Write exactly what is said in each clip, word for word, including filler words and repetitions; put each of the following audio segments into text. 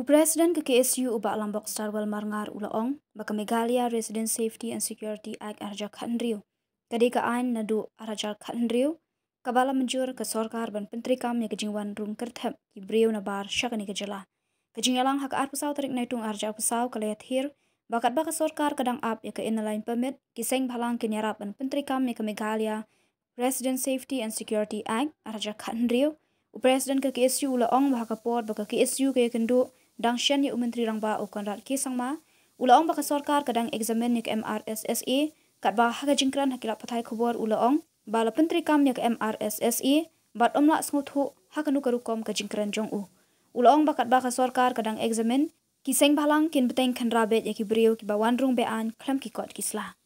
President ka K S U u Bah Lambok Starwell Marngar u la ong ba ka Meghalaya Resident Safety and Security Act arhajar khathynriew ka dei ka aiñ naduh arhajar khathynriew kaba la mynjur ka sorkar ban pyntreikam ïa ka jingwan rung kyrthep ki briew nabar sha kane ka jylla. Ka jingïalang ha ka arphew saw tarik Naitung arhajar arphew saw ka la ïathir ba katba ka sorkar ka dang ap ïa ka Inner Line Permit, ki seng bhalang kin ïarap ban pyntreikam ïa ka Meghalaya Resident Safety and Security Act arhajar khathynriew. U President ka K S U u la ong ba ha ka por ba ka K S U ka ïakynduh dang shen ïa u Myntri Rangbah u Conrad K Sangma, u la ong ba ka sorkar ka dang examine ïa ka M R S S A, katba ha ka jingkren ha ki lad pathai khubor u la ong ba la pyntreikam ïa ka M R S S A bad ym lah sngewthuh ha kano ka rukom ka jingkren jong u. U la ong ba katba ka sorkar ka dang examine, ki seng bhalang kin bteng khynra beit ïa ki briew kiba wan rung be-aiñ khlem ki kot ki sla.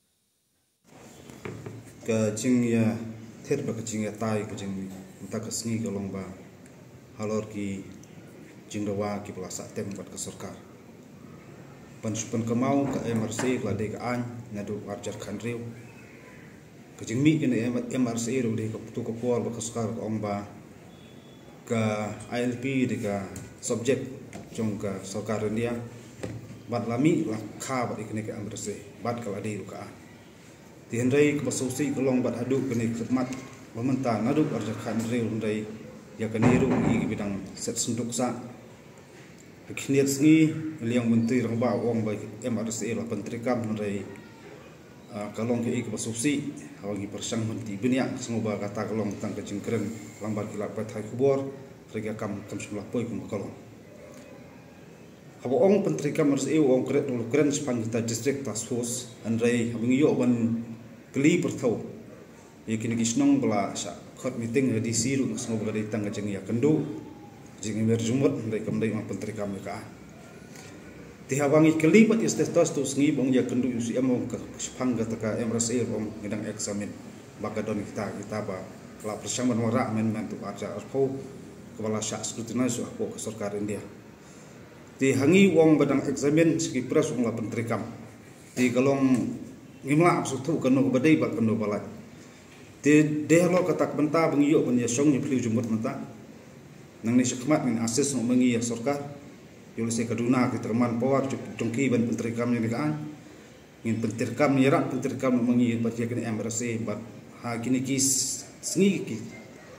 Ka jingïathir bad ka jingïatai ka jingmynta ka sngi ka long ba halor ki jingdawa kiba la sah tem bad ka sorkar ban shu pynkynmaw ka M R S A ka la dei ka aiñ naduh arhajar khathynriew. Ka jingmih kane M-, M R S A ruh dei ka tu ka por ba ka sorkar ka ong ba ka I L P dei ka subject jong ka sorkar India. Bad la mih la kha bad ïa kane ka M R S A bad ka la dei ruh ka aiñ. Te hynrei kaba sngewsih ka long bad haduh kane ka khmat ba mynta naduh arhajar khathynriew hynrei ïa kane ruh ngi i ba dang set synduk sah. Ha ki khyndiat sngi, liang Myntri Rangbah u ong ba M R S A la pyntreikam hynrei, ah, ka long kaei kaba sngewsih, haba ngi pyrshang ban tip bniah, sngewbha kata ka long tang ka jingkren lang bad ki lad pathai khubor, hynrei ka kam kam shym la poi kumba ka long. Haba ong pyntreikam M R S A u ong kren, u kren shaphang kita district task force, hynrei haba ngi ïoh ban kylli pyrthew ïa kine ki shnong ba la shah khot meeting ha D C ruh, nga sngew ba ka dei tang ka jingïakynduh, jingïamir jingmut, hynrei kam dei ban pyntreikam ïa ka aiñ. Te haba ngi kylli pat ïa status tu sngi ba ong ïakynduh ïa u C M, ong ka shaphang kata ka M R S A ba ong ngi dang examine ba ka don kita, kita ba la pyrshang ban wanrah amendment naduh arhajar arphew kaba la shah scrutinize hapoh ka sorkar India. Te ha ngi u ong ba dang examine, sha ki press u ong la pyntreikam. Te ka long ngim lah ban sngewthuh kano kaba dei bad kano ba lait. Te dei halor kata ka bynta ba ngi ïoh ban ïashong ïaphylliew jingmut mynta. Nangne shakhmat ngin assist noh ma ngi ïa sorkar. Ïoh lehse ka duna ki tyrman power jong ki ban pyntreikam ïa kane ka aiñ. Ngin pyntreikam, ïarap pyntreikam ma ngi bad ïa kane M R S A bad ha kine ki s-, sngi ki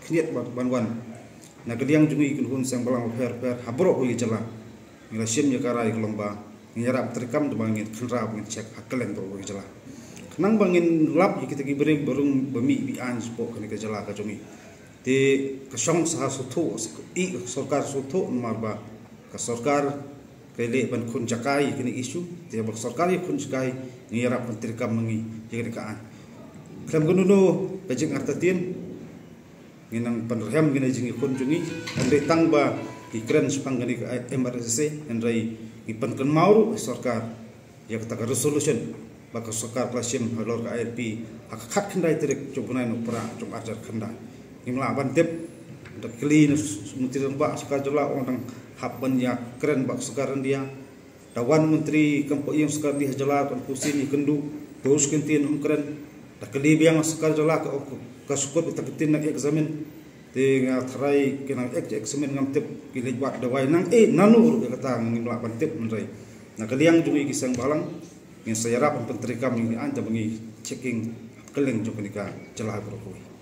khyndiat ban, ban wan. Na ka liang jong ngi ki khun seng bhalang bapher bapher ha baroh kawei ka jylla, ngi la shim ïa ka rai ka long ba ngin ïarap treikam, da ba ngin khynra ba ngin check ha kylleng baroh kawei ka jylla. Khnang ba ngin lap ïa kita ki briew ba rung ba mih be-aiñ shapoh kane ka jylla ka jong ngi. Te ka shong sa ha sngewthuh, i ka sorkar sngewthuh, namar ba ka sorkar ka leh ban khun jakai ïa kane issue. Te ba ka sorkar ïa khun jakai, ngi ïarap ban treikam ma ngi ïa kane ka aiñ. Khlem ka nuno ka jingartatien, ngi nang pynrhem kane jingïakhun jong ngi. Hynrei tang ba ngi kren shaphang kane ka M R S S A, hynrei ngi pynkynmaw ruh ïa sorkar ïa kata ka resolution ba ka sorkar ka la shim halor ka I L P ha ka khatkhyndai tarik jong u bnai Nohprah jong arhajar khyndai. Ngim lah ban tip, da kylli na s-, s-, Myntri Rangbah sorkar jylla, ong dang hap ban ïakren bad ka sorkar India. Da wan Myntri kam poi ïa ka sorkar India ha jylla, kan pusin ïakynduh, to shu kyntien, um kren. Da kylli biang sorkar jylla, ka ong ka shu kut ïa ka ktien dang examine. Te nga tharai ki nang ek, examine ngam tip, ki leit wad dawai nang, eh, nano ruh ïa kata ngim lah ban tip, hynrei na ka liang jong ngi ki seng bhalang, ngin sa ïarap ban pyntreikam ïa kane ka aiñ, da ba ngi checking ha kylleng jong kane ka jylla baroh kawei.